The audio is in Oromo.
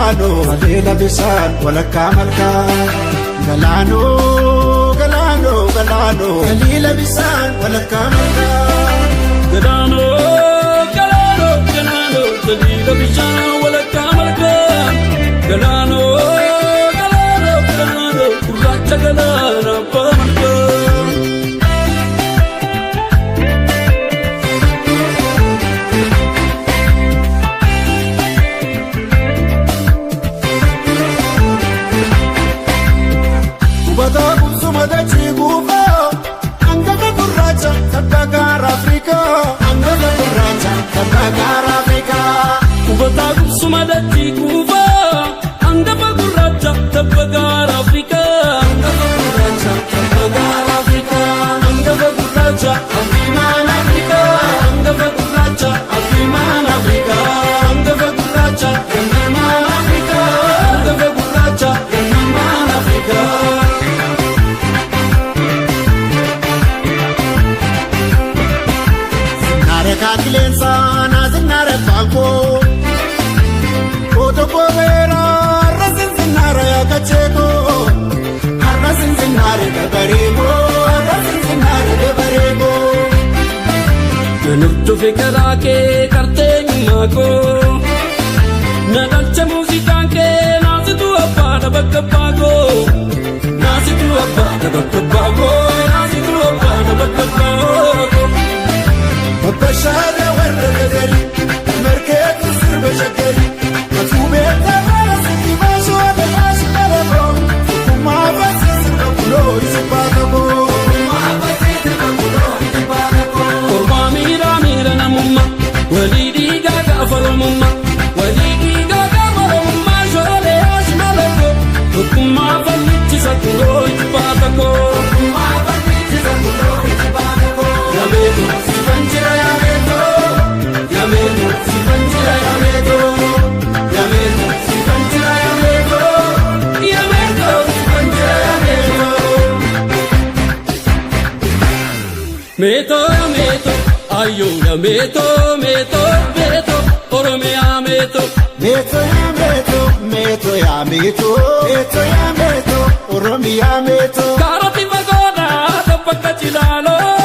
galaanoo haleela bisaan walakkaa malkaa. Galaanoo galaanoo galaanoo haleela bisaan walakkaa malkaa. Galaanoo galaanoo galaanoo haleela bishaan walakkaa malkaa. Galaanoo galaanoo galaanoo gurraacha galaana abbaa malkaa. Hubataa qubsuma dachii guufaa hangafa gurraacha tabba gaara Afrikaa. Hangafa gurraacha tabba gaara Afrikaa. Hubataa qubsuma dachii guufaa hangafa gurraacha tabba gaara Afrikaa. Hangafa gurraacha tabba gaara Afrikaa. Hangafa gurraacha Afrimaan Afrikaa. Hangafa gurraacha Afrimaan Afrikaa. Hangafa gurraacha Gannamaan Afrikaa. Hangafa gurraacha Gannamaan Afrikaa. Zinnaara kaakileensaa naa zinnaara faankoo. Oto koobeera har'a zinzinnaara yaakacheekoo. Har'a zinzinnaara dabareekoo. Har'a zinzinnaara dabareekoo. Nan hordofe karaa kee qartee nyumaa koo. Na dhalcha muuziqaan kee naasitu abbaadha bakka abbaa koo. Naasitu abbaadha bakka abbaa koo. Naasitu abbaadha bakka abbaa koo. Babbashaada warra gagari markeetu sirba shaggari. Atuu beektaa bara sitti baasuu adda baasuu dhalakoo. Tokkummaa baasii sirba kuloo isi baatakoo. Kormaa miiraa miira namummaa walii dhiigaa gaafa oromummaa walii dhiigaa gaafa oromummaa shoolee ashmala koo tokkummaa fallichisa kunoo itti baata koo. Yameeto sifan jira yameeto yameeto sifan jira yameeto yameeto sifan jira yameeto yameeto sifan jira yameeto. Meeto ya meeto ayyoo ya meeto meeto meeto Oromiyaa meeto. Meeto yaa meeto meeto yaa meeto meeto yaa meeto Oromiyaa meeto. Kaaroti fagoodhaa tabba akka cilaaloo.